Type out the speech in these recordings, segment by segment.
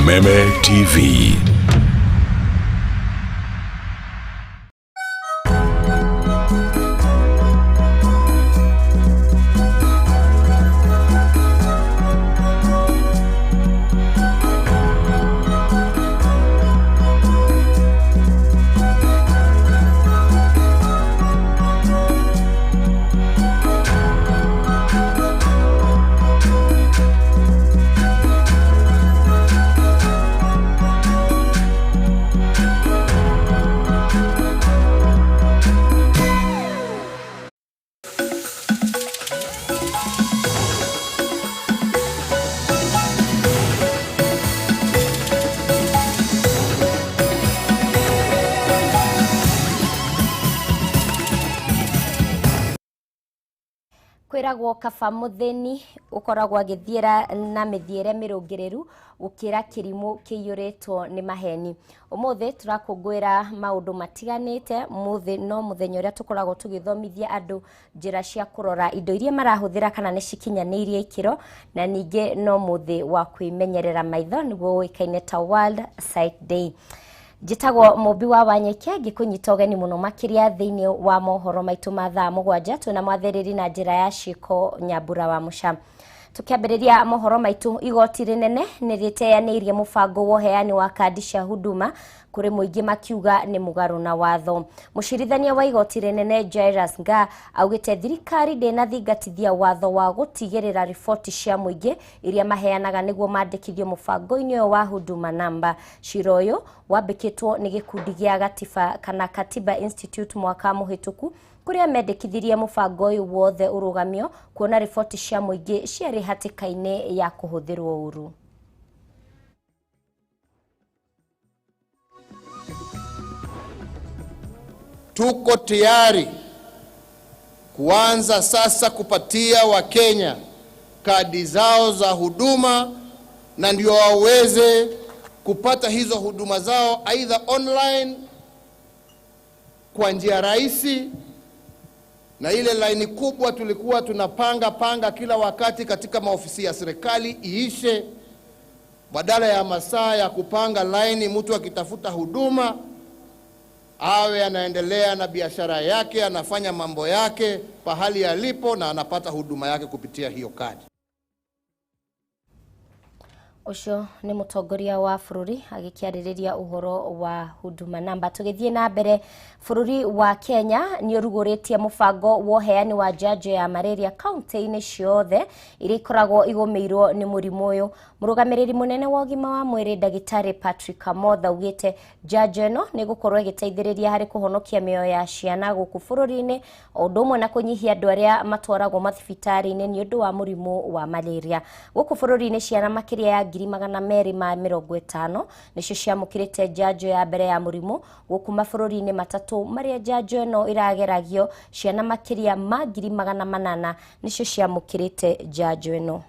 Kameme TV. Kwĩragwo kaba mũthĩni ũkoragwo agĩthiĩra na mĩthiĩre mĩrũngĩrĩru gũkĩra kĩrimũ kĩiyũrĩtwo nĩ maheni. Ũmũthĩ tũrakũngũĩra maũndũ matiganĩte. Mũthĩ no mũthenya ũrĩa tũkoragwo tũgĩthomithia andũ njĩra cia kũrora indo iria marahũthĩra kana nĩ cikinyanĩirie ikĩro, na ningĩ no mũthĩ wa kwĩmenyerera maitho nĩguo ũĩkaine ta World Sight Day. Njĩtagwo Mũmbi wa Wanyeke, ngĩkũnyita ũgeni mũno makĩria thĩinĩ wa mohoro maitũ ma thaa 7 twĩna mwathĩrĩri na njĩra ya ciĩko Nyambura wa Mũca. Tũkĩambĩrĩria mohoro maitũ, igoti rĩnene nĩ rĩteanĩirie mũbango wa ũheani wa kandi cia Huduma kũrĩ mũingĩ makiuga nĩ mũgarũ na watho. Mũcirithania wa igoti rĩnene Jairus Nga augĩte thirikari ndĩnathingatithia watho wa gũtigĩrĩra riboti cia mũingĩ iria maheanaga nĩguo mandĩkithio mũbango-inĩ ũyũ wa Huduma Namba. Cira ũyũ wambĩkĩtwo nĩ gĩkundi gĩa Gatiba kana Katiba Institute mwaka mũhĩtũku kũrĩa mendekithirie mũbango ũyũ wothe ũrũgamio kuona riboti cia mũingĩ ciarĩ hatĩka-inĩ ya kũhũthĩrwo ũru. Tuko tayari kuanza sasa kupatia Wakenya kadi zao za huduma na ndio waweze kupata hizo huduma zao aidha online kwa njia rahisi, na ile laini kubwa tulikuwa tunapanga panga kila wakati katika maofisi ya serikali iishe. Badala ya masaa ya kupanga laini mtu akitafuta huduma, awe anaendelea na biashara yake, anafanya mambo yake pahali alipo na anapata huduma yake kupitia hiyo kadi. Ũcio nĩ mũtongoria wa bũrũri agĩkĩarĩrĩria ũhoro wa Huduma Namba. Tũgĩthiĩ na mbere, bũrũri wa Kenya nĩ ũrugũrĩtie mũbango wa ũheani wa njanjo ya malaria kaunti-inĩ ciothe iria ikoragwo igũmĩirwo nĩ mũrimũ ũyũ. Mũrũgamĩrĩri mũnene wa ũgima wa mwĩrĩ ndagĩtarĩ Patrick Amoth augĩte njanjo ĩno nĩ ĩgũkorwo ĩgĩteithĩrĩria harĩ kũhonokia mĩoyo ya ciana gũkũ bũrũri-inĩ, o ũndũ ũmwe na kũnyihia andũ arĩa matwaragwo mathibitarĩ-inĩ nĩ ũndũ wa mũrimũ wa malaria. Gũkũ bũrũri-inĩ ciana makĩria ya 250,000 nĩcio ciamũkĩrĩte njanjo ya mbere ya mũrimũ gũkũ mabũrũri-inĩ matatũ marĩa njanjo ĩno ĩrageragio ciana makĩria ma 800,000 nĩcio ciamũkĩrĩte njanjo ĩno.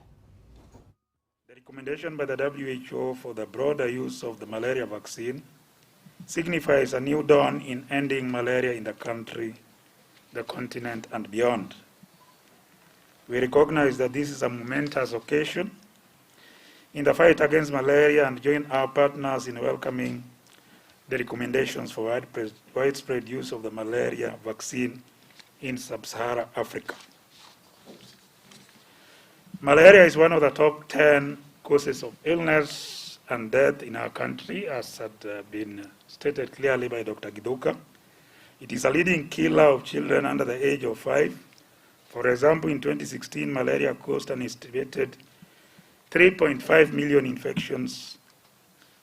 The recommendation by the WHO for the broader use of the malaria vaccine signifies a new dawn in ending malaria in the country, the continent, and beyond. We recognize that this is a momentous occasion in the fight against malaria and join our partners in welcoming the recommendations for widespread use of the malaria vaccine in sub-Saharan Africa. Malaria is one of the top 10 causes of illness and death in our country, as had been stated clearly by Dr. Githuka. It is a leading killer of children under the age of 5. For example, in 2016, malaria caused an estimated 3.5 million infections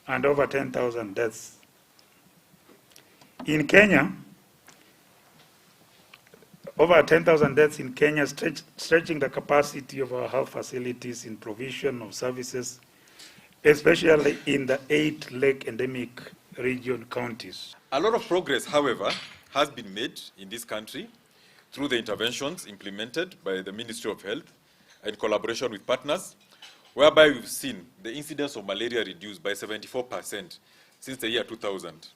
and over 10,000 deaths. In Kenya, over 10,000 deaths in Kenya, stretching the capacity of our health facilities in provision of services, especially in the 8 lake endemic region counties. A lot of progress, however, has been made in this country through the interventions implemented by the Ministry of Health in collaboration with partners, whereby we've seen the incidence of malaria reduced by 74% since the year 2000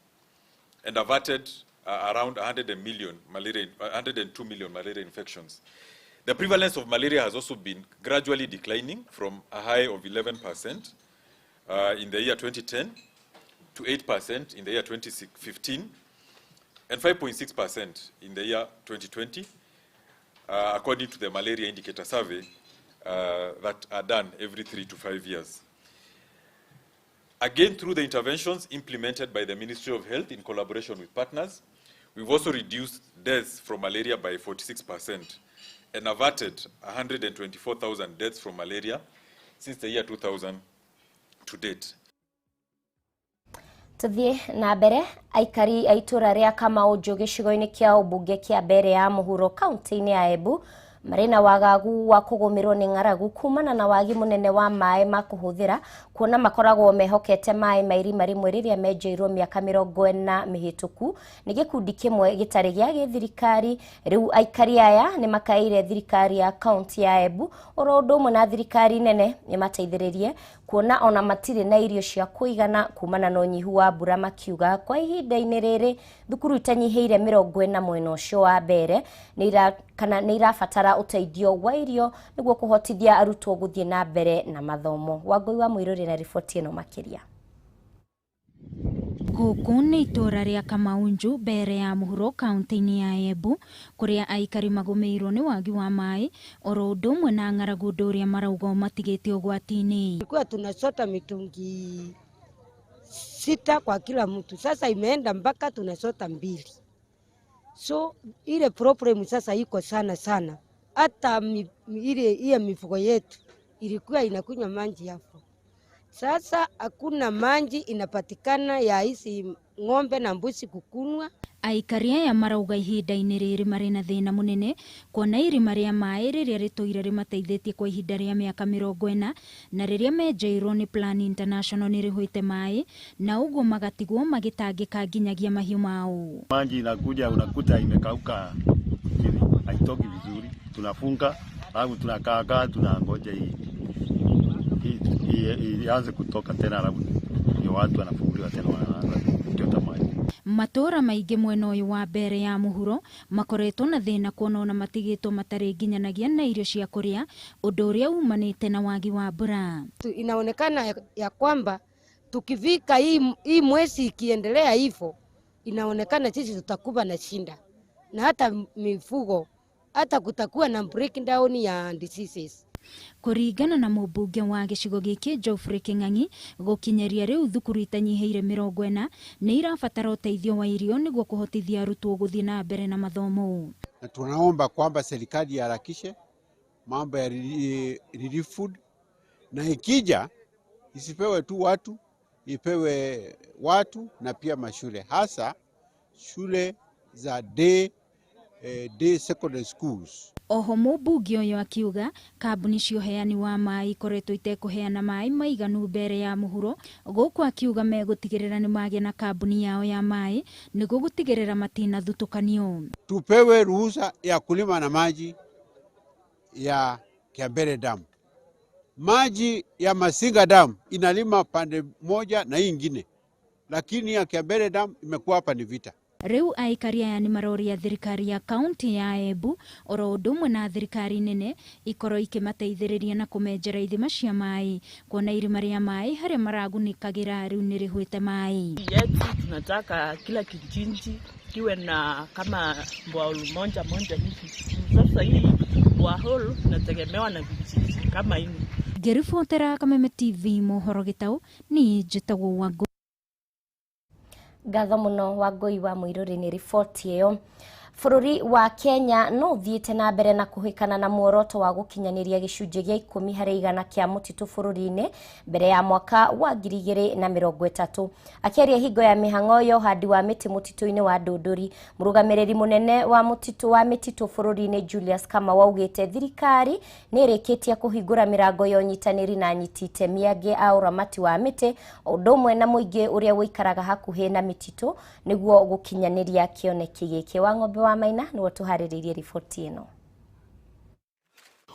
and averted around 102 million malaria infections. The prevalence of malaria has also been gradually declining from a high of 11% in the year 2010 to 8% in the year 2015 and 5.6% in the year 2020, according to the Malaria Indicator Survey that are done every 3 to 5 years. Again, through the interventions implemented by the Ministry of Health in collaboration with partners, we've also reduced deaths from malaria by 46% and averted 124,000 deaths from malaria since the year 2000 to date. Tuthiĩ na mbere. Aikari a itũra rĩa Kamaũnjũ gĩcigo-inĩ kĩa ũmbunge kĩa Mbere ya Mũhuro kaunti-inĩ ya Embu marĩ na wagagu wa kũgũmĩrwo nĩ ng'aragu kumana na wagi mũnene wa maĩ ma kũhũthĩra, kuona makoragwo mehokete maĩ ma irima rĩmwe rĩrĩa menjeirwo mĩaka 40 mĩhĩtũku nĩ gĩkundi kĩmwe gĩtarĩ gĩa gĩthirikari. Rĩu aikari aya nĩ makaĩire thirikari ya kaunti ya Embu oro ũndũ ũmwe na thirikari nene ĩmateithĩrĩrie, kuona ona matirĩ na irio cia kũigana kumana na ũnyihu wa mbura, makiuga kwa ihinda-inĩ rĩrĩ thukuru itanyihĩire 40 mwena ũcio wa mbere kana nĩ irabatara ũteithio wa irio nĩguo kũhotithia arutwo gũthiĩ na mbere na mathomo. Wangũi wa Mũirũrĩ na riboti ĩno makĩria. Gũkũ nĩ itũra rĩa Kamaunju mbere ya mũhuro kaunti-inĩ ya Embu, kũrĩa aikari magũmĩirwo nĩ wagi wa maĩ oro ũndũ ũmwe na ng'aragu, ũndũ ũrĩa marauga ũmatigĩte ũgwati-inĩ. Tulikuwa tunachota mitungi 6 kwa kila mtu, sasa imeenda mpaka tunachota 2. So ile problem sasa iko sana sana, hata ile ile mifugo yetu ilikuwa inakunywa maji hapo. Sasa hakuna maji inapatikana ya hizi ng'ombe na mbuzi kukunwa. Aikari aya marauga ihinda-inĩ rĩrĩ marĩ na thĩna mũnene kuona irima rĩa maĩ rĩrĩa rĩtũire rĩmateithĩtie kwa ihinda rĩa mĩaka 40 na rĩrĩa menjeirwo nĩ Plan International nĩ rĩhũĩte maĩ na ũguo magatigwo magĩtangĩka nginyagia mahiũ mao. Maji inakuja unakuta imekauka hivi, haitoki vizuri, tunafunga alafu tunakaa kaa tunangoja ianze kutoka tena, alafu ndio watu wanafunguliwa tena wanaanza kuchota maji. Matũra maingĩ mwena ũyũ wa mbere ya mũhuro makoretwo na thĩna kuona ona matigĩtwo matarĩ nginyanagia na irio cia kũrĩa, ũndũ ũrĩa umanĩte na wagi wa mbura. Inaonekana ya kwamba tukifika hii mwezi ikiendelea hivyo, inaonekana sisi tutakuwa na shinda na hata mifugo, hata kutakuwa na breakdown ya diseases. Kũringana na mũmbunge wa gĩcigo gĩkĩ Geoffrey Kĩng'ang'i, gũkinyeria rĩu thukuru itanyihĩire 40 nĩ irabatara ũteithio wa irio nĩguo kũhotithia arutwo gũthiĩ na mbere na mathomo. Na tunaomba kwamba serikali iharakishe mambo ya relief food, na ikija isipewe tu watu, ipewe watu na pia mashule, hasa shule za day secondary schools. Oho mũmbunge ũyũ akiuga kambuni cia ũheani wa maĩ ikoretwo itekũheana maĩ maiganu mbere ya mũhuro, gũkũ akiuga megũtigĩrĩra nĩ magĩa na kambuni yao ya maĩ nĩguo gũtigĩrĩra matinathutũkanio. Tupewe ruhusa ya kulima na maji ya Kiambere Dam. Maji ya Masinga Dam inalima pande moja na hii ingine, lakini ya Kiambere Dam imekuwa hapa ni vita. Rĩu aikari aya nĩ maroria thirikari ya kaunti ya Embu oro ũndũ ũmwe na thirikari nene ikorwo ikĩmateithĩrĩria na kũmenjera ithima cia maĩ, kuona irima rĩa maĩ harĩa maragunĩkagĩra rĩu nĩ rĩhũĩte maĩ. Yetu tunataka kila kijiji kiwe na kama borehole moja moja hivi. Sasa hii borehole inategemewa na vijiji kama hivi. Ngĩribotera Kameme TV mohoro gĩtaũ, niĩ njĩtagwo Wangũ. Ngatho mũno Wangũi wa Mũirũrĩ nĩ riboti ĩyo. Bũrũri wa Kenya no ũthiĩte na mbere na kũhĩkana na muoroto wa gũkinyanĩria gĩcunjĩ gĩa 10% kĩa mũtitũ bũrũri-inĩ mbere ya mwaka wa 2030. Akĩaria hingo ya mĩhang'o ya ũhandi wa mĩtĩ mũtitũ-inĩ wa Ndũndũri, mũrũgamĩrĩri mũnene wa mũtitũ wa mĩtitũ bũrũri-inĩ Julius Kamau augĩte thirikari nĩ ĩrĩkĩtie kũhingũra mĩrango ya ũnyitanĩri na anyiti itemi angĩ a ũramati wa mĩtĩ ũndũ ũmwe na mũingĩ ũrĩa ũikaraga hakuhĩ na mĩtitũ nĩguo gũkinyanĩria kĩoneki gĩkĩ. Wang'ombe wa Maina nĩwe tũharĩrĩirie riboti ĩno.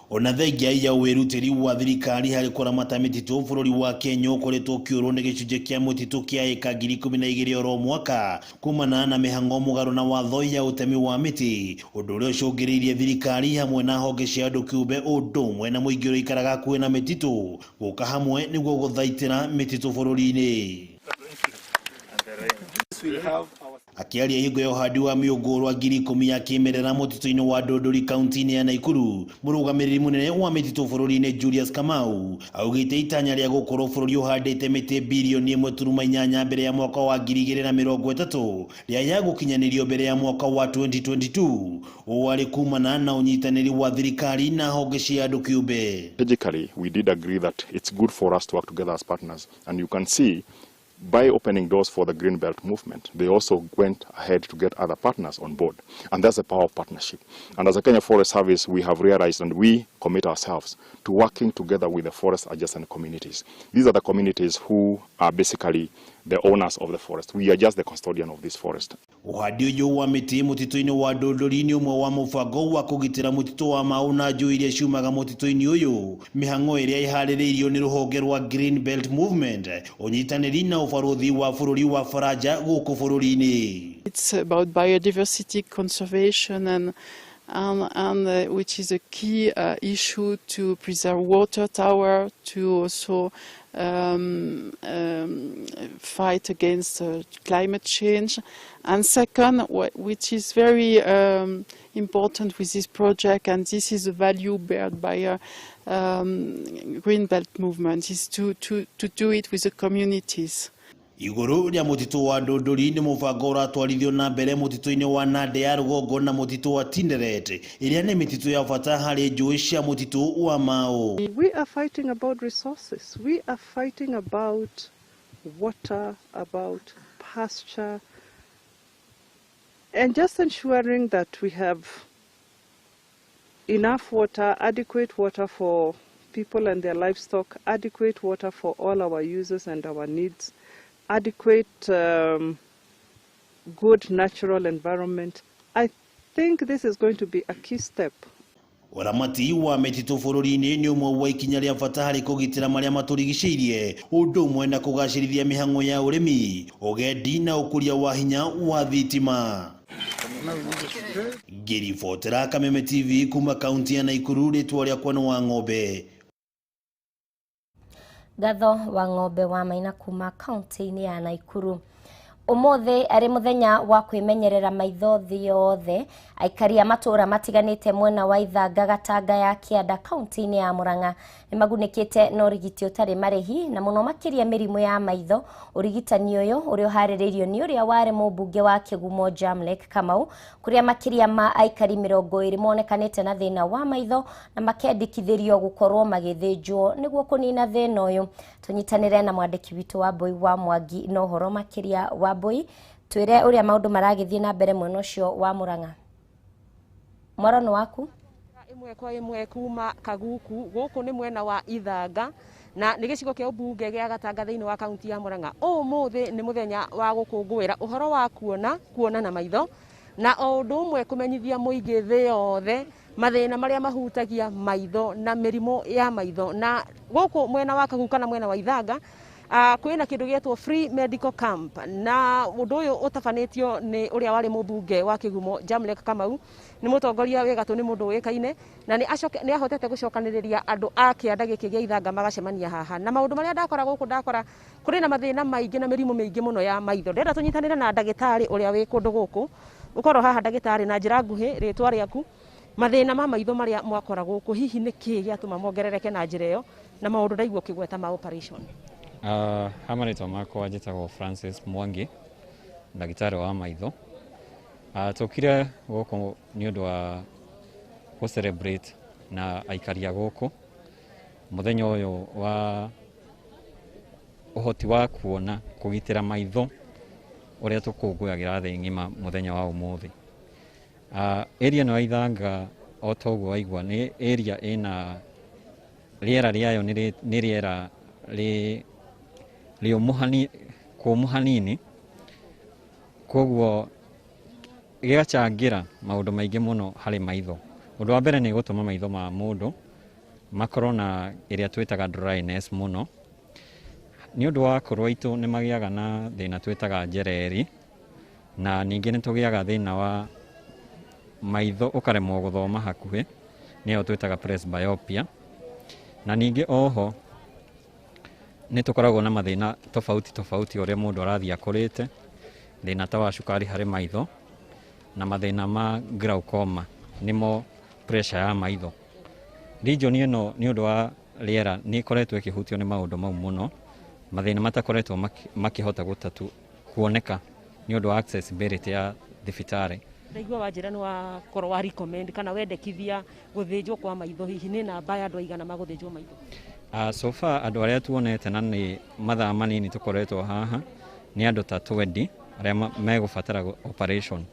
Ona thengia ya wĩrutĩri wa thirikari harĩ kũramata mĩtitũ, bũrũri wa Kenya ũkoretwo ũkĩũrwo nĩ gĩcunjĩ kĩa mũtitũ kĩa ĩka 12,000 oro mwaka kumana na mĩhang'o mũgarũ na watho ya ũtemi wa mĩtĩ, ũndũ ũrĩa ũcũngĩrĩirie thirikari hamwe na honge cia andũ kĩũmbe ũndũ ũmwe na mũingĩ ũrĩa ũikaraga hakuhĩ na mĩtitũ gũka hamwe nĩguo gũthaitĩra mĩtitũ bũrũri-inĩ. Akĩaria hingo ya ũhandi wa mĩũngũrwa 10,000 ya kĩmerera mũtitũ-inĩ wa Ndũndũri kaunti-inĩ ya Naikuru, mũrũgamĩrĩri mũnene wa mĩtitũ bũrũri-inĩ Julius Kamau augĩte itanya rĩa gũkorwo bũrũri ũhandĩte mĩtĩ birioni 1.8 mbere ya mwaka wa 2030 rĩaya gũkinyanĩrio mbere ya mwaka wa 2022, ũũ arĩ kumana na ũnyitanĩri wa thirikari na honge cia andũ kĩũmbe. Strategically, we did agree that it's good for us to work together as partners, and you can see by opening doors for the Green Belt movement, they also went ahead to get other partners on board. And that's the power of partnership. And as a Kenya Forest Service, we have realized and we commit ourselves to working together with the forest adjacent communities. These are the communities who are basically the owners of the forest. We are just the custodian of this forest. Ũhandi ũyũ wa mĩtĩ mũtitũ-inĩ wa Ndũndũri nĩ ũmwe wa mũbango wa kũgitĩra mũtitũ wa Mau na njũĩ iria ciumaga mũtitũ-inĩ ũyũ, mĩhang'o ĩrĩa ĩharĩrĩirio nĩ rũhonge rwa Green Belt Movement, ũnyitanĩri na ũbarũthi wa bũrũri wa Faranja gũkũ bũrũri-inĩ. It's about biodiversity conservation and which is a key issue to preserve water tower, to also fight against climate change. And second, which is very important with this project, and this is a value bared by Green Belt movement, is to do it with the communities. Igũrũ rĩa mũtitũ wa Ndũndũri nĩ mũbango ũratwarithio na mbere mũtitũ-inĩ wa Nande ya rũgongo na mũtitũ wa Tinderet, ĩrĩa nĩ mĩtitũ ya bata harĩ njũĩ cia mũtitũ wa Mau. We are fighting about resources. We are fighting about water, about pasture, and just ensuring that we have enough water, adequate water for people and their livestock, adequate water for all our users and our needs, adequate good natural environment. I think this is going to be a key step. Ũramati wa mĩtitũ bũrũri-inĩ nĩ ũmwe wa ikinya rĩa bata harĩ kũgitĩra marĩa matũrigicĩirie, ũndũ ũmwe na kũgacĩrithia mĩhang'o ya ũrĩmi, ũgendi na ũkũria wa hinya wa thitima. Ngĩribotera Kameme TV kuma kaunti ya Naikuru, rĩtwa rĩakwa nĩ wa Ng'ombe. Gatho wa Ng'ombe wa Maina kuma kaunti-inĩ ya Naikuru. Ũmũthĩ arĩ mũthenya wa kwĩmenyerera maitho thĩ yothe, aikari a matũũra matiganĩte mwena wa Ithanga Gatanga ya Kĩanda kaunti-inĩ ya Murang'a nĩ magunĩkĩte na ũrigiti ũtarĩ marĩhi na mũno makĩria mĩrimũ ya maitho. Ũrigitani ũyũ ũrĩa ũharĩrĩirio nĩ ũrĩa warĩ mũmbunge wa Kĩgumo Jamlek Kamau, kũrĩa makĩria ma aikari 20 monekanĩte na thĩna wa maitho na makendekithĩrio gũkorwo magĩthĩnjwo nĩguo kũnina thĩna ũyũ. Tũnyitanĩre na mwandĩki witũ wa Mbui wa Mwangi na ũhoro makĩria. Wa Mbui, twĩre ũrĩa maũndũ maragĩthiĩ na mbere mwena ũcio wa Murang'a. Mwaro nĩ waku. Ĩmwe kwa ĩmwe kuma Kaguku gũkũ nĩ mwena wa Ithanga na nĩ gĩcigo kĩa ũmbunge gĩa Gatanga thĩinĩ wa kaunti ya Murang'a. Ũmũthĩ nĩ mũthenya wa gũkũngũĩra ũhoro wa kuona na maitho na o ũndũ ũmwe kũmenyithia mũingĩ thĩ yothe mathĩna marĩa mahutagia maitho na mĩrimũ ya maitho. Na gũkũ mwena wa Kaguku kana mwena wa Ithanga kwĩna kĩndũ gĩetwo free medical camp, na ũndũ ũyũ ũtabanĩtio nĩ ũrĩa warĩ mũmbunge wa Kĩgumo Jamlek Kamau. Nĩ mũtongoria wĩ gatũ, nĩ mũndũ ũĩkaine na nĩ ahotete gũcokanĩrĩria andũ a kĩanda gĩkĩ gĩa Ithanga magacemania haha. Na maũndũ marĩa ndakora gũkũ, ndakora kũrĩ na mathĩna maingĩ na mĩrimũ mĩingĩ mũno ya maitho. Ndĩrenda tũnyitanĩre na ndagĩtarĩ ũrĩa wĩ kũndũ gũkũ. Ũkorwo haha ndagĩtarĩ, na njĩra nguhĩ rĩtwa rĩaku, mathĩna ma maitho marĩa mwakora gũkũ, hihi nĩ kĩĩ gĩatũma mongerereke na njĩra ĩyo, na maũndũ ndaigua ũkĩgweta ma operation. Ha marĩtwa makwa njĩtagwo Francis Mwangi, ndagĩtarĩ wa maitho. Tũkire gũkũ nĩ ũndũ wa gũ celebrate na aikari a gũkũ mũthenya ũyũ wa ũhoti wa kuona, kũgitĩra maitho ũrĩa tũkũngũyagĩra thĩ ng'ima mũthenya wa ũmũthĩ. Area ĩno ya Ithanga o ta ũguo waigua nĩ area ĩna rĩera rĩayo nĩ rĩera rĩũmũ kũmũ hanini, koguo gĩgacangĩra maũndũ maingĩ mũno harĩ maitho. Ũndũ wa mbere nĩ gũtũma maitho ma mũndũ Makorwo na ĩrĩa twĩtaga dryness mũno. Nĩ ũndũ wa akũrũ aitũ nĩ magĩaga na thĩna twĩtaga njereri, na ningĩ nĩ tũgĩaga thĩna wa maitho ũkaremwo gũthoma hakuhĩ, nĩyo twĩtaga presbyopia. Na ningĩ oho nĩ tũkoragwo na mathĩna tofauti tofauti ũrĩa mũndũ arathiĩ akũrĩte, thĩna ta wa cukari harĩ maitho na mathĩna ma glaucoma, nĩmo pressure ya maitho. Region ĩno nĩ ũndũ wa rĩera nĩ ĩkoretwo ĩkĩhutio nĩ maũndũ mau mũno, mathĩna matakoretwo makĩhota gũtatu kuoneka nĩ ũndũ wa accessibility ya thibitarĩ. Ndaigua wanjĩra nĩ wakorwo wa recommend kana wendekithia gũthĩnjwo kwa maitho, hihi nĩ namba ya andũ aigana magũthĩnjwo maitho? So far andũ arĩa tuonete na nĩ mathaa manini tũkoretwo haha nĩ andũ ta 20 arĩa megũbatara operation,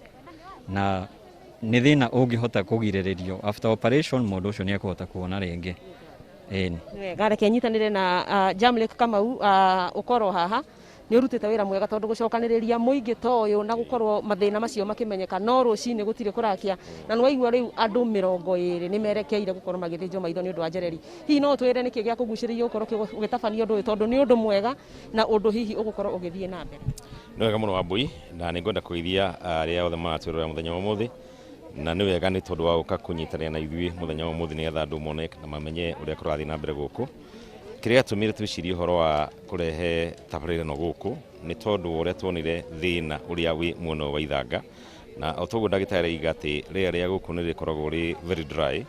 na nĩ thĩna ũngĩhota kũgirĩrĩrio after operation mũndũ ũcio nĩ ekũhota kuona rĩngĩ. Ĩni. Wega, reke nyitanĩre na Jamlek Kamau, ũkorwo haha nĩ ũrutĩte wĩra mwega tondũ gũcokanĩrĩria mũingĩ ta ũyũ na gũkorwo mathĩna macio makĩmenyeka no rũcinĩ gũtirĩ kũrakia, na nĩ waigua rĩu andũ 20 nĩ merekeire gũkorwo magĩthĩnjwo maitho nĩ ũndũ wa njereri. Hihi no ũtwĩre nĩkĩ gĩa kũgucĩrĩria gũkorwo ũgĩtabania ũndũ ũyũ, tondũ nĩ ũndũ mwega na ũndũ hihi ũgũkorwo ũgĩthiĩ na mbere? Nĩ wega mũno Wambui, na nĩ ngwenda kũgeithia arĩa othe maratwĩrorera mũthenya wa ũmũthĩ, na nĩ wega nĩ tondũ wa gũka kũnyitanĩra na ithuĩ mũthenya wa ũmũthĩ nĩgetha andũ mone na mamenye ũrĩa kũrathiĩ na mbere gũkũ. Kĩrĩa gĩatũmire twĩcirie ũhoro wa kũrehe tabarĩra ĩno gũkũ nĩ tondũ wa ũrĩa tuonire thĩna ũrĩa wĩ mwena wa Ithanga, na o toguo ndagĩtarĩ aiga atĩ rĩera rĩa gũkũ nĩ rĩkoragwo rĩ very dry,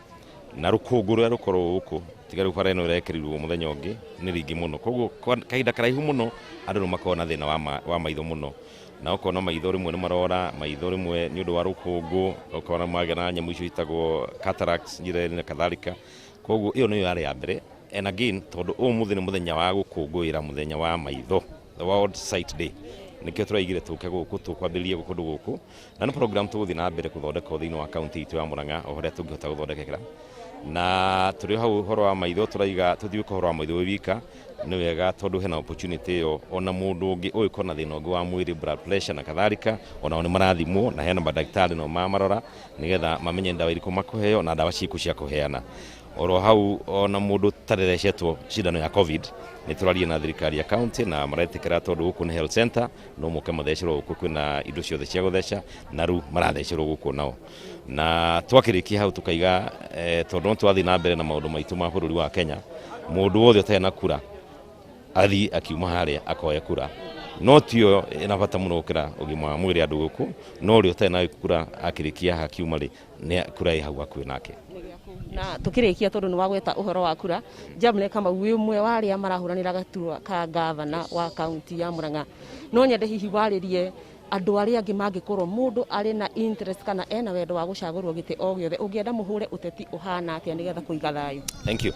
na rũkũngũ rũrĩa rũkoragwo gũkũ tiga rĩu bara ĩno ĩrekĩrirwo mũthenya ũngĩ nĩ rĩingĩ mũno, koguo kahinda karaihu mũno andũ nĩ makoragwo na thĩna wa maitho mũno, na ũkona maitho rĩmwe nĩ marora, maitho rĩmwe nĩ ũndũ wa rũkũngũ, ũkona magĩa na nyamũ icio ciĩtagwo cataracts, njĩra na kadhalika. Koguo ĩyo nĩyo yarĩ ya mbere. And again, tondũ ũmũthĩ nĩ mũthenya wa gũkũngũĩra mũthenya wa maitho, the World Sight Day, nĩkĩo tũraigire tũke gũkũ tũkwambĩrĩria kũndũ gũkũ, na nĩ program tũgũthiĩ na mbere gũthondeka thĩinĩ wa kaunti itũ ya Murang'a o harĩa tũngĩhota gũthondekera. Na tũrĩ hau ũhoro wa maitho tũraiga tũthiũka ũhoro wa maitho wĩ wika nĩ wega tondũ hena opportunity ĩyo, ona mũndũ ũngĩ ũgĩkorwo na thĩna ũngĩ wa mwĩrĩ, blood pressure na kadhalika, onao nĩ marathimwo na hena mandagĩtarĩ nao mamarora nĩgetha mamenye ndawa irĩkũ makũheo na ndawa cirĩkũ cia kũheana. Oro hau ona mũndũ ũtathecetwo cindano ya COVID nĩ tũraria na thirikari ya county na maretĩkĩra tondũ gũkũ nĩ health center, no moke mathecerwo gũkũ, kwĩna indo ciothe cia gũtheca na rĩu marathecerwo gũkũ nao. Na twakĩrĩkia hau tũkaiga tondũ no twathiĩ na mbere na maũndũ maitũ ma bũrũri wa Kenya, mũndũ wothe ũtarĩ na kura athiĩ akiuma harĩa akoe kura, no tiyo ĩna bata mũno gũkĩra ũgima wa mwĩrĩ andũ gũkũ, no ũrĩa ũtarĩ na kura akĩrĩkia haha akiuma rĩ, nĩ kura ĩ hau hakuhĩ nake. Na tukirikia tondu ni wagweta uhoro wa kura, Jamle Kamau wi umwe wa aria marahuranira gaturwa ka gavana wa kaunti ya Murang'a, no nyende hihi waririe andu aria angi mangikorwo mundu ari na interest kana ena wendo wa gucagurwo giti o giothe, ungienda muhure uteti uhana atia nigetha kuiga thayu? Thank you.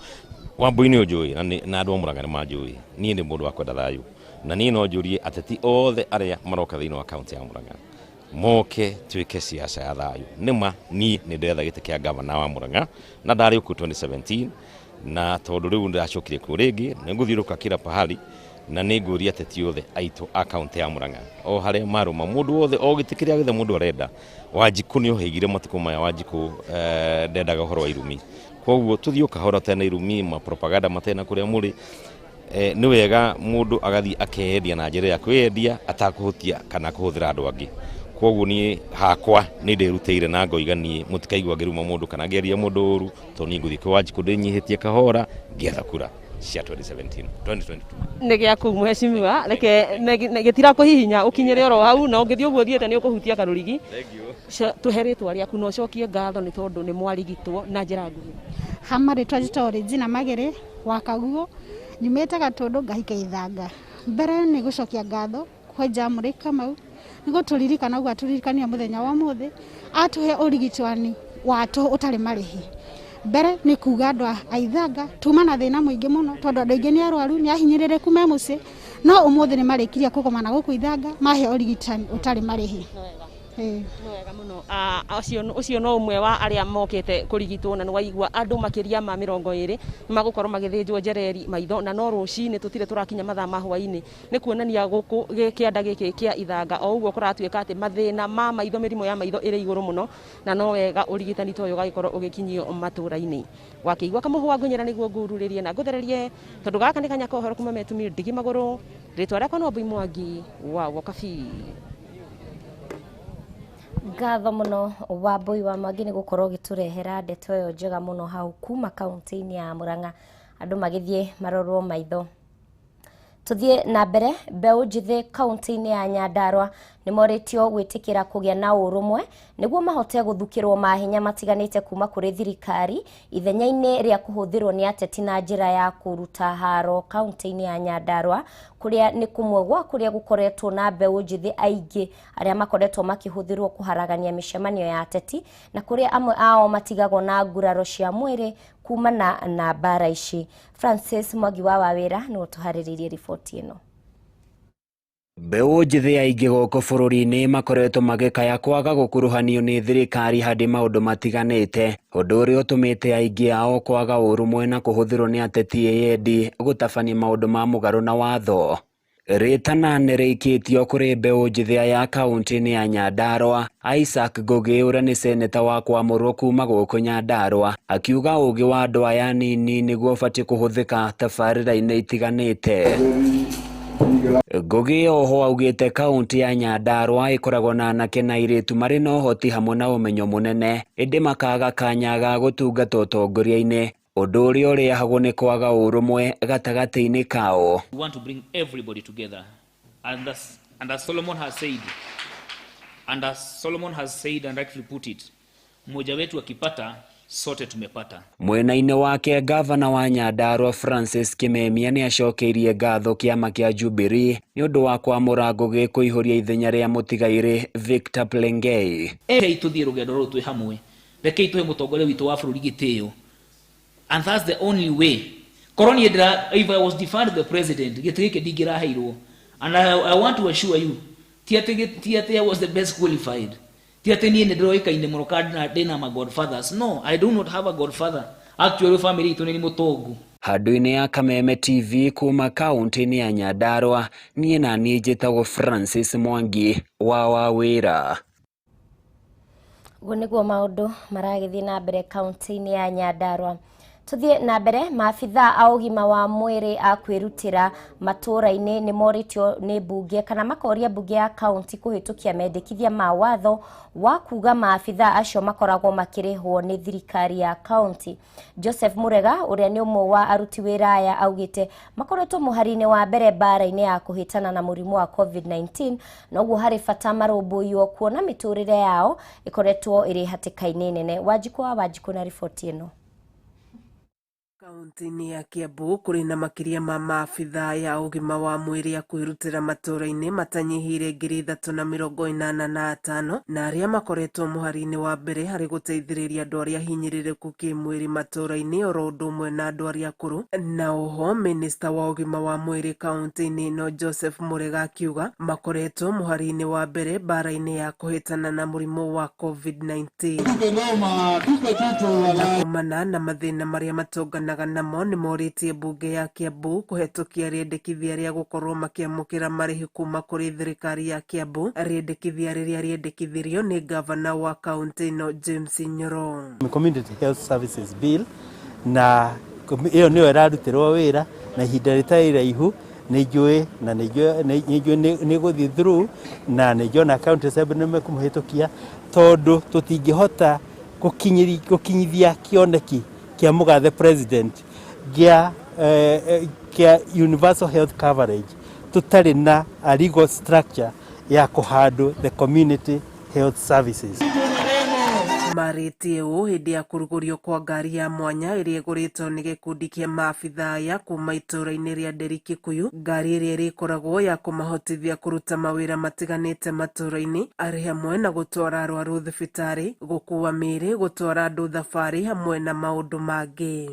Wambui nĩ ũnjũĩ na andũ a Murang'a nĩ manjũĩ, niĩ nĩ mũndũ wa kwenda thayũ, na niĩ no njũrie ateti othe arĩa maroka thĩinĩ wa kaunti ya Murang'a moke twĩke siasa ya thayũ. Nĩma niĩ nĩ ndĩretha gĩtĩ kĩa gavana wa Murang'a na ndarĩ kuo 2017, na tondũ rĩu ndĩracokire kuo rĩngĩ nĩ ngũthiũrũrũka kila pahali na nĩ ngũria ateti othe aitũ a kaunti ya Murang'a o harĩa marũma, mũndũ wothe o gĩtĩ kĩrĩa gĩothe mũndũ arenda. Wanjikũ nĩ oheigire matukũ maya, Wanjikũ ndendaga ũhoro wa irumi, koguo tũthiĩ o kahora tena irumi ma propaganda matena kũrĩa mũrĩ. Nĩ wega mũndũ agathiĩ akeyendia na njĩra ya kwĩyendia atakũhutia kana kũhũthĩra andũ angĩ. Koguo niĩ hakwa nĩ ndĩrutĩire na ngoiga niĩ mũtikaigua ngĩruma mũndũ kana ngĩaria mũndũ ũru, tondũ niĩ ngũthiĩ kwĩ Wanjikũ ndĩnyihĩtie kahora ngĩetha kura cia 2017 2022. Nĩ gĩaku mheshimiwa, reke gĩtira kũhihinya ũkinyĩre oro hau, na ũngĩthiĩ ũguo ũthiĩte nĩ ũkũhutia karũrigi. Tũhe rĩtwa rĩaku na ũcokie ngatho nĩ tondũ nĩ mwarigitwo na njĩra nguhĩ. Hama rĩtwa njĩtagwo Regina Magere wa Kaguo, nyumĩte Gatũndũ ngahika Ithanga. Mbere nĩ gũcokia ngatho kwĩ Jamle Kamau nĩ gũtũririkana ũguo atũririkania mũthenya wa ũmũthĩ, atũhe ũrigitani wa tũhũ ũtarĩ marĩhi. Mbere nĩ kuga andũ a Ithanga tuma na thĩna mũingĩ mũno tondũ andũ aingĩ nĩ arwaru, nĩ ahinyĩrĩrĩku me mũciĩ, no ũmũthĩ nĩ marĩkirie kũgomana gũkũ Ithanga mahe ũrigitani ũtarĩ marĩhi. Ĩĩ. Nĩ wega mũno. Ũcio no ũmwe wa arĩa mokĩte kũrigitwo, na nĩ waigua andũ makĩria ma 20 magũkorwo magĩthĩnjwo njereri maitho, na no rũcinĩ tũtirĩ tũrakinya mathaa ma hwainĩ. Nĩ kuonania gũkũ kĩanda gĩkĩ kĩa Ithanga o ũguo kũratuĩka atĩ mathĩna ma maitho, mĩrimũ ya maitho ĩrĩ igũrũ mũno, na no wega ũrigitani ta ũyũ ũgagĩkorwo ũgĩkinyio matũra-inĩ. Wakĩigua kamũhwa ngũnyĩra nĩguo ngururĩrie na ngũthererie, tondũ gaka nĩ kanya ka ũhoro kuma Metumi Ndigi Magũrũ. Rĩtwa rĩakwa no Mbui Mwangi wa Wokabi. Ngatho mũno Wambui wa Mwangi nĩ gũkorwo ũgĩtũrehera ndeto ĩyo njega mũno hau kuma kaunti-inĩ ya Murang'a, andũ magĩthiĩ marorwo maitho. Tuthiĩ na mbere. Mbeũ njĩthĩ kaunti-inĩ ya Nyandarua nĩ morĩtio gwĩtĩkĩra kũgĩa na ũrũmwe nĩguo mahote gũthukĩrwo mahinya matiganĩte kuma kũrĩ thirikari, ithenya-inĩ rĩa kũhũthĩrwo nĩ ateti na njĩra ya kũruta haro kaunti-inĩ ya Nyandarua, kũrĩa nĩ kũmwe gwa kũrĩa gũkoretwo na mbeũ njĩthĩ aingĩ arĩa makoretwo makĩhũthĩrwo kũharagania mĩcemanio ya ateti, na kũrĩa amwe ao matigagwo na nguraro cia mwĩrĩ kumana na mbara ici. Francis Mwangi wa Wawĩra nĩwe ũtũharĩrĩirie riboti ĩno. Mbeũ njĩthĩ aingĩ gũkũ bũrũri-inĩ makoretwo magĩkaya kwaga gũkuruhanio nĩ thirikari harĩ maũndũ matiganĩte, ũndũ ũrĩa ũtũmĩte aingĩ ao kwaga ũrũmwe na kũhũthĩrwo nĩ ateti eyendi gũtabania maũndũ ma mũgarũ na watho. Rĩtana nĩ rĩikĩtio kũrĩ mbeũ njĩthĩ aya kaunti-inĩ ya Nyandarua. Isaac Ngũgĩ ũrĩa nĩ seneta wa kwamũrwo kuma gũkũ Nyandarua akiuga ũgĩ wa andũ aya anini nĩguo ũbatiĩ kũhũthĩka tabarĩra-inĩ itiganĩte. Ngũgĩ oho augĩte kaunti ya Nyandarua ĩkoragwo na anake na airĩtu marĩ na ũhoti hamwe na ũmenyo mũnene, ĩndĩ makaga kanya ga gũtungata ũtongoria-inĩ, ũndũ ũrĩa ũrehagwo nĩ kwaga ũrũmwe gatagatĩ-inĩ kao. We want to bring everybody together. And as Solomon has said, and rightfully put it, mmoja wetu akipata, sote tumepata. Mwena-inĩ wake, gavana wa Nyandarua Francis Kimemia nĩ acokeirie ngatho kĩama kĩa Jubilee nĩ ũndũ wa kwamũra Ngũgĩ kũihũria ithenya rĩa mũtigairĩ Victor Plengei. Rekei tuthiĩ rũgendo rũrũ twĩ hamwe. Rekei tũhe mũtongoria witũ wa bũrũri gĩtĩo. And that's the only way. Korwo niĩ ndĩra, if I was deferred the president, gĩtĩ gĩkĩ ndingĩraheirwo. And I want to assure you, ti atĩ I was the best qualified. Ti atĩ niĩ nĩ ndĩroĩkaine mũno kana ndĩna ma godfathers. No, I do not have a godfather. Actually, family itũ nĩ mũtongu. Handũ-inĩ ya Kameme TV kuma kaunti-inĩ ya Nyandarua, niĩ na niĩ njĩtagwo Francis Mwangi wa Wawĩra. Ũguo nĩguo maũndũ maragĩthiĩ na mbere kaunti-inĩ ya Nyandarua. Tuthiĩ na mbere. Maabitha a ũgima wa mwĩrĩ a kwĩrutĩra matũũra-inĩ nĩ morĩtio nĩ mbunge, kana makoria mbunge ya kaunti kũhĩtũkia mendekithia ma watho wa kuga maabitha acio makoragwo makĩrĩhwo nĩ thirikari ya kaunti. Joseph Murega, ũrĩa nĩ ũmwe wa aruti wĩra aya, augĩte makoretwo mũhari-inĩ wa mbere mbara-inĩ ya kũhĩtana na mũrimũ wa COVID-19, na ũguo harĩ bata marũmbũiyo kuona mĩtũrĩre yao ĩkoretwo ĩrĩ hatĩka-inĩ nene. Wanjikũ wa Wanjikũ na riboti ĩno. Kaunti-inĩ ya Kiambu kũrĩ na makĩria ma maabitha ya ũgima wa mwĩrĩ a kwĩrutĩra matũũra-inĩ matanyihĩire 3,085, na arĩa makoretwo mũhari-inĩ wa mbere harĩ gũteithĩrĩria andũ arĩa hinyĩrĩrĩku kĩmwĩrĩ matũũra-inĩ, oro ũndũ ũmwe na andũ arĩa akũrũ. Na oho minista wa ũgima wa mwĩrĩ kaunti-inĩ ĩno Joseph Murega akiuga makoretwo mũhari-inĩ wa mbere mbara-inĩ ya kũhĩtana na mũrimũ wa COVID-19, na kumana na mathĩna marĩa matũnganaga namo nĩ morĩtie mbunge ya Kiambu kũhetũkia rĩendekithia rĩa gũkorwo makĩamũkĩra marĩhi kuma kũrĩ thirikari ya Kiambu, rĩendekithia rĩrĩa rĩendekithirio nĩ gavana wa kaunti ĩno James Nyoro. Community Health Services Bill, na ĩyo nĩyo ĩrarutĩrwo wĩra, na ihinda rĩtarĩ iraihu nĩ njũĩ na nĩ njũĩ nĩ gũthiĩ through, na nĩ njũĩ ona county assembly nĩ mekũmũhĩtũkia, tondũ tũtingĩhota gũkinyithia kĩoneki kĩa mũgathe president gĩa universal health coverage tũtarĩ na a legal structure ya kũhandle the community health services. Marĩtie ũũ hĩndĩ ya kũrugũrio kwa ngari ya mwanya ĩrĩa ĩgũrĩtwo nĩ gĩkundi kĩa maabithaa aya kuma itũũra-inĩ rĩa Nderi Kikuyu, ngari ĩrĩa ĩrĩkoragwo ya kũmahotithia kũruta mawĩra matiganĩte matũũra-inĩ arĩ hamwe na gũtwara arwaru thibitarĩ, gũkuua mĩĩrĩ, gũtwara andũ thabarĩ hamwe na maũndũ mangĩ.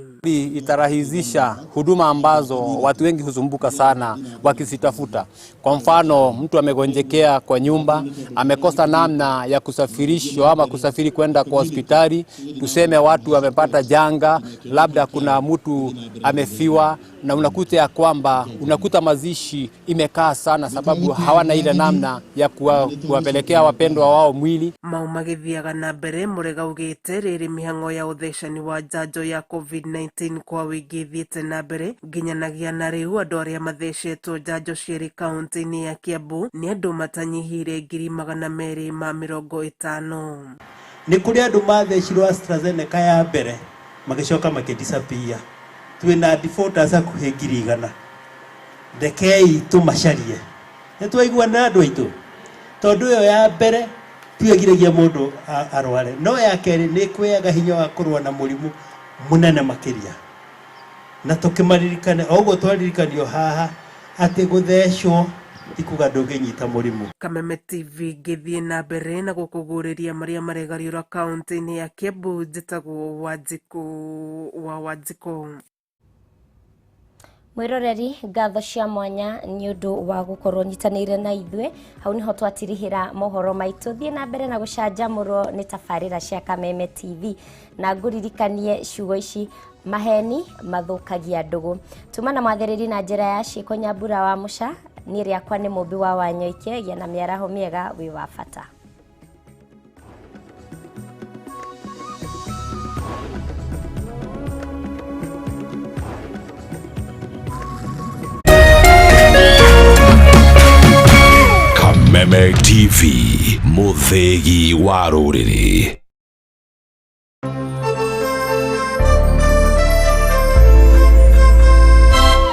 Itarahisisha huduma ambazo watu wengi husumbuka sana wakizitafuta. Kwa mfano, mtu amegonjekea kwa nyumba, amekosa namna ya kusafirishwa ama kusafiri kwenda kwa hospitali. Tuseme watu wamepata janga, labda kuna mtu amefiwa, na unakuta ya kwamba unakuta mazishi imekaa sana, sababu hawana ile namna ya kuwapelekea wapendwa wao mwili. Mau magĩthiaga na mbere Murega augĩte rĩrĩ mĩhang'o ya ũthecani wa njanjo ya COVID-19 kwa wĩingĩ ĩthiĩte na mbere nginyanagia na rĩu andũ arĩa mathecetwo njanjo cierĩ kaũntĩ-inĩ ya Kiambu nĩ andũ matanyihĩire 250,000. Nĩ kũrĩ andũ mathecirwo AstraZeneca ya mbere magĩcoka makĩdisappear. Twĩna defaulters hakuhĩ 100,000. Rekei tũmacarie. Nĩ twaigua na andũ aitũ, tondũ ĩyo ya mbere tiagiragia mũndũ arware, no ya kerĩ nĩ ĩkũheaga hinya wa kũrũa na mũrimũ mũnene makĩria. Na tũkĩmaririkane o ũguo twaririkanio haha atĩ gũthecwo ti kuga ndũngĩnyita mũrimũ. Kameme TV ngĩthiĩ na mbere na gũkũgũrĩria marĩa maregariũra kaũntĩ-inĩ ya Kiambu, njĩtagwo Wanjikũ wa Wanjikũ. Mwiroreri, ngatho cia mwanya nĩ ũndũ wa gũkorwo nyitanĩire na ithuĩ. Hau nĩho twatirihĩra mohoro maitũ. Thiĩ na mbere na gũcanjamũrwo nĩ tabarĩra cia Kameme TV, na ngũririkanie ciugo ici: maheni mathũkagia ndũgũ. Tuma na mwathĩrĩri na njĩra ya ciĩko. Nyambura wa Mũca niĩ rĩakwa nĩ Mũmbi wa Wanyoike. Gĩa na mĩaraho mĩega, wĩ wa bata. Kameme TV, mũthĩgi wa rũrĩrĩ.